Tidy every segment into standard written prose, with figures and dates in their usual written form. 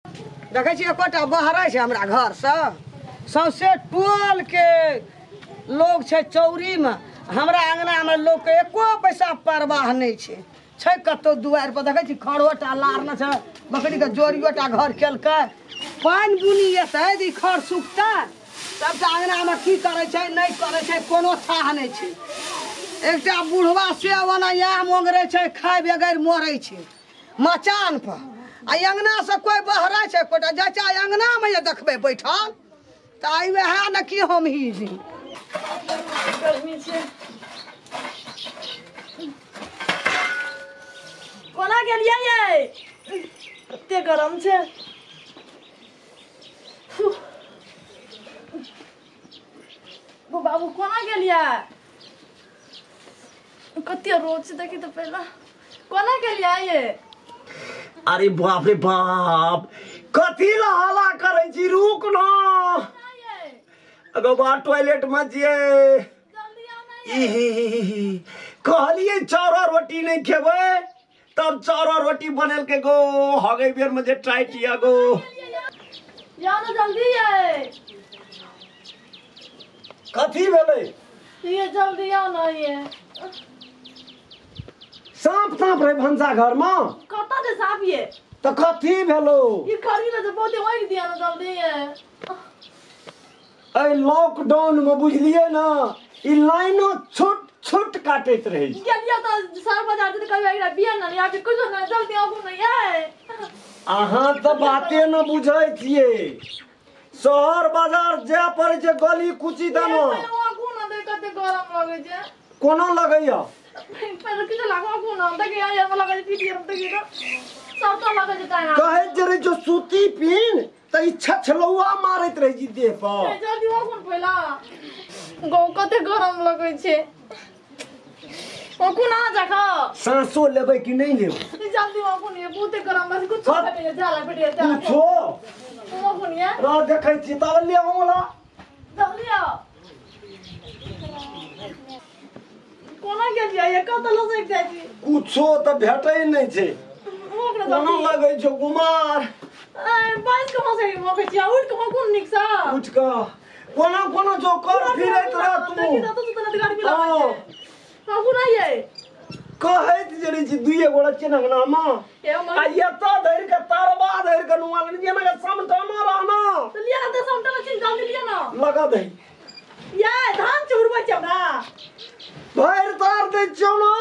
देखै छियै एकोटा बहरै छै हमरा घरसँ। सौंसे टोलके लोग छै चौरीमे, हमरा अङ्गनामे लोकके एको पैसा परवाह नहि छै। छै कतहु दुआरि पर देखै छी खरोटा लारने छै, बकरीके जोड़ियोटा घर केलकै। पानि बुनी एतै तऽ ई खर सुखतै। सबटा अङ्गनामे की करै छै नहि करै छै कोनो थाह नहि छै। एकटा बुढ़वा से ओना इएह मोंगरै छै, खाय बगैर मरै छै मचान पर। आ अङ्गनासँ कोइ बहरै छै कोटा जाइ छै अङ्गनामे जे देखबै बैठल तऽ आइ वएह ने की हम ही छी। गर्मी छै। कोना गेलियै यै? कते गरम छै। बाबू कोना गेलियै? कते रोज छै देखी तऽ पहिला। कोना गेलियै यै? अरे बाप रे बाप, कथी ला हल्ला करै छी? रुक न, अगो बा टॉयलेट में छियै। कहलियै चाउर रोटी नहीं खेबै, तब चाउर रोटी बनेलकै गो। हगै बेर में जे टाइट या गो। या ना जल्दी यै। कथी भेलै? ये जल्दी आओ ना ये। साँप ताँप रहे भनसा घर में? कतऽ छै साँप ये? तऽ कथी भेलो? ई खरी में बहुते ओकि दिया ना जल्दी ये। एहि लॉकडाउन में बुझलियै ना, ई लाइनो छोट छोट काटैत रहै छै। गेलियै तऽ सर बाजार तऽ कहियो एकरा बिया ना या फिर कुछो ना, जल्दी आबू ना यै। अहाँ तऽ बाते न बुझै छियै। शहर बाजार जाय पड़ै छै गली कुची दनो। आगू ना देख कते गरम लगै छै। कोना लगैया? पहिले किछो लागो आगू ना देखियै यार लगै छै पीटी हम देखियै तऽ सब तऽ लगै छै टांगा। कहैत जे रहै छै सूती पीन तऽ ई छछलौआ मारैत रहै छै देह पर। जल्दी आगू न पहिला। गौ कते गरम लगै छै। आगू ना जाख। साँसो लेबै कि नहि लेबै? जल्दी आगू न, बहुते गरम लगै छै। कुछो भेटैया जाला भेटैया जाला। कुछो आगू न रह देखै छी तब ले आउँला। जल्दी आओ। कोना गेलियै ये? कतऽ लसकि जाइ छी? कुछो तऽ भेटै नहि छै। ओकरा कोना लगै छौ कुमार? बाइस के मौसम मौके छी, उठ के कोन नीक सँ उठ कऽ कोना कोना जो कर फिरैत रह तू। देखी तऽ तू तऽ गर्मी लगै छै। आगू ना यै। कहैत जे रहै छी दुइए गोड़ा छियै ने अंगनामे, आ एतऽ धरि के तरबा धरि के नुआ लेने जेना के समटना रहना। तऽ लिअ ना तऽ समटना छी, जल्दी लिअ ना। लगा दही। यै धान चुरबै छी हमरा। भरि तार दै छियौ ना।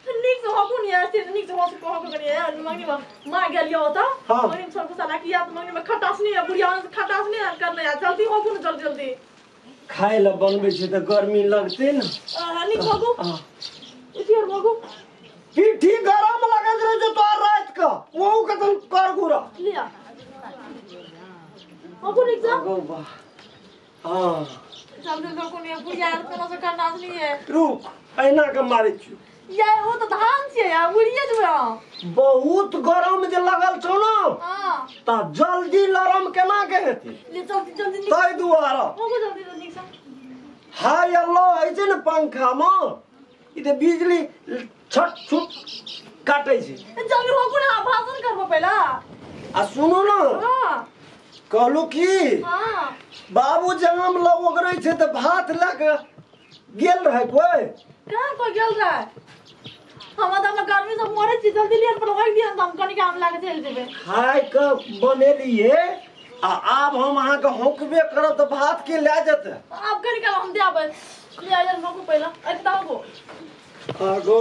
नीक से हकू नि से नीक से हकू हकू कनि मंगनी में माँ गेलियो ओतऽ। हाँ। मंगनी में सब साला किया तऽ मंगनी में खटास नहीं है, बुढ़िया से खटास नहीं है करने यार। जल्दी हकू न जल्दी जल्दी। खाय लए बनबै छै तऽ गर्मी लगतै ने। नीक हकू। इति और हकू। पीठी गरम लगैत रहै छै तोहर राति के, ओहू के तन कर गुरा। लिया हकू नीक से। गौ बा। हाँ जल्दी हकू नि बुढ़िया कोनो से खटास नहीं है। रुक, एना के मारै छियौ। या ओ तऽ धान छियै यार, उड़िए जेबै। बहुत गरम जे लगल छौ ना। हाँ। तऽ जल्दी लरम केना के हेतै? ले जल्दी जल्दी नीक। ताहि दुआरे हकू जल्दी नीक से। हाय अल्लाह होइ छै ने पंखा मे, ई तऽ बिजली छट छुट काटै छै। जल्दी हकू ना, भाषण करबो पहिला। आ सुनू ना। हाँ। कहलू की? हाँ। बाबू जे आम लग ओगरै छै तऽ भात लए के गेल रहै कोइ? कहाँ कोइ गेल रहै? हम तऽ गर्मी से मरै छी, जल्दी लिअ पर ओकि दिअ हम कनिक आम लए के चलि जेबै। खाय के बनेलियै आ आब हम अहाँके हौंकबे करब तऽ भात के लए जेतै? आब कनिक हम देबै। लिअ यार हकू पहिला। अरे तऽ हकू। आगो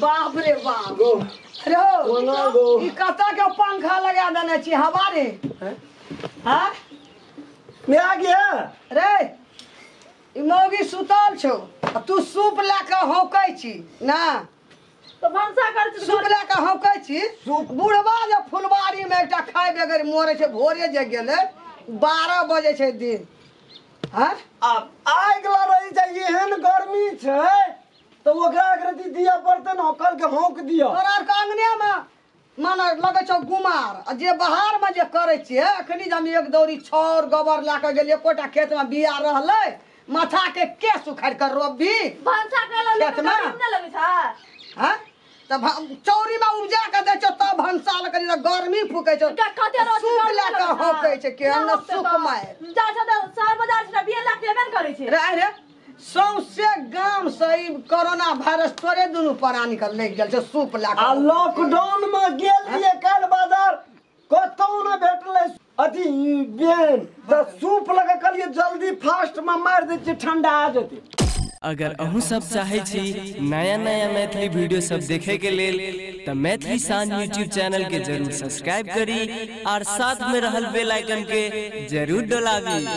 बाप रे बाप। गो। रे कोना गो? ई कतऽ के पंखा लगा देने छी हवा रे? हाँ? मैं गया। रे ई मौगी सुतल छौ आ तू सूप लए कऽ हौकै छी ना? तऽ भनसा करै छी। सूप लए कऽ हौकै छी। सूप। बुढ़वा जे फुलबाड़ी में एकटा खाय बगैर मरै छै, भोरे जे गेलै 12 बजे छै दिन। हाँ? आ आगि लड़ै छै, एहन गर्मी छै तऽ ओकरा अगरती दिअ पड़तै ने, ओकर के हौंक दिअ। तोरा आरके अंगने में माने लगै छौ गुमार, आ जे बाहर में जे करै छियै। अखनी जे हम एक दौरी छाउर गोबर लए कऽ गेलियै, एकोटा खेत में बिया रहलै, माथा के केस उखाड़ि कऽ रोपबी भनसा करै लए खेत में? गर्मी नहि लगै छै? हाँ? त चौरी में उपजा के दै छौ तब भनसा लऽ कनि गर्मी फूकै छौ। कते रोज सूप लए कऽ हौकै छै केहन ने सूप मारि जा छै तऽ शहर बाजार छै 20 लाख देबे ने करै छै। रे रे सौंसे गाम से ई कोरोना वायरस तोरे दुनू प्राणी के लागि गेल छै सूप लए आ कऽ। लॉकडाउन में गेल रहियै काल्हि बाजार कतौ न भेटलै अथी बेन तऽ सूप लऽ कऽ कहलियै जल्दी फास्ट में मारि दै छियै ठंडा आ जेतै। अगर अहूँ सब चाहे छी नया नया मैथिली वीडियो सब देखे के लेल त मैथिली शान यूट्यूब चैनल के जरूर सब्सक्राइब करी और साथ में रहल बेल आइकन के जरूर डोलाबी।